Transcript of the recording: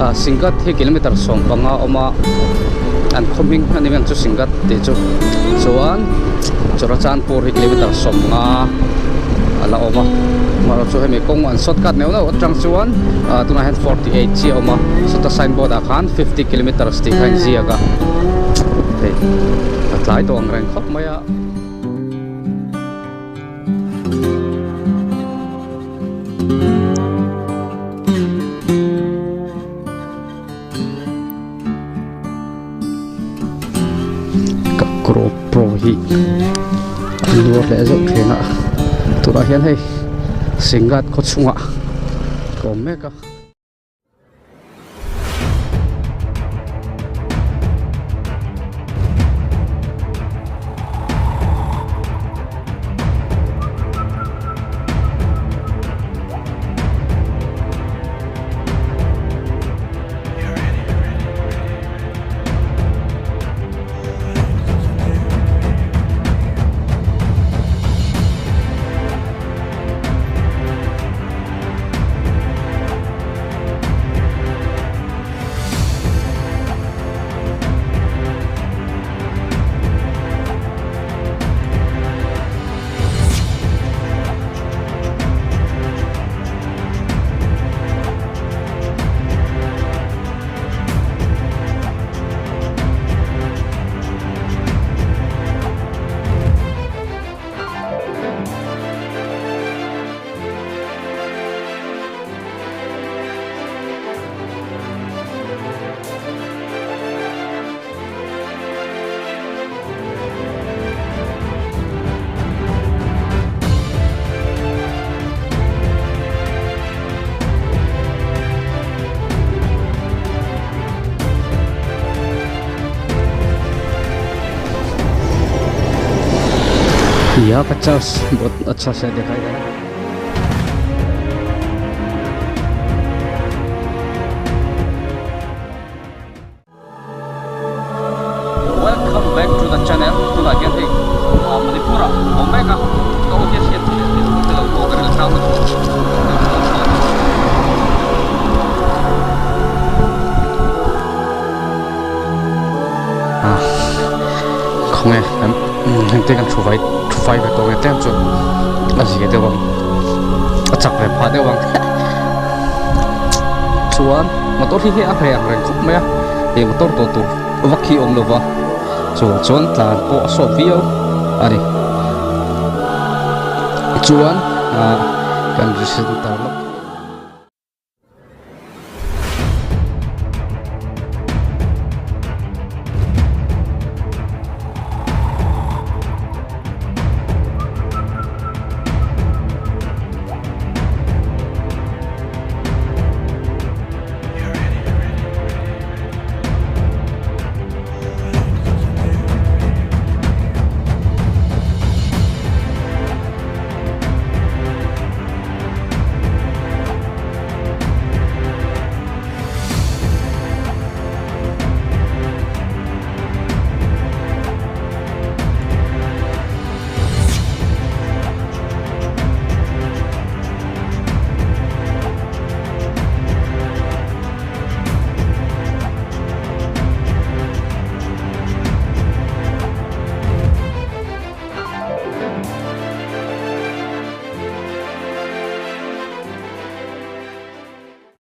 Ah Singat hi kilometer 15 a awm a an khaw hming a ni mai ang chu Singat tih chu chuan Churachandpur hi kilometer 50 a la awm a amaherawh chu hemi kawng an shortcut neuh neuh atang chuan ah tunah hian 48 chiah a awm a sawta signboard ah khan 50 kilometers tih kha a inziak a hei a tlai tawh ang reng khawp mai a. Ka GoPro hi a nuar leh zauh thin a tunah hian hei Singat khaw chhungah ka awm mek a. यहाँ का चर्च बहुत अच्छा से दिखाई दे रहा है। Welcome back to the channel tunah hian hei Manipur ah awm mek a ka aw hian hriat theih leh te lo pawh ka rilru tlang na khawnge kan hengte kan thu vai thu vai ve tawh nge tlem chu a zia deuh ang a chak ve phah deuh ang chuan motor hi hei a reh ang reng khawp mai a ih motor tawh tur vak hi a awm lo va chu chuan tlan pawh a sawt viau a ni chuan ah kan ri center lawk.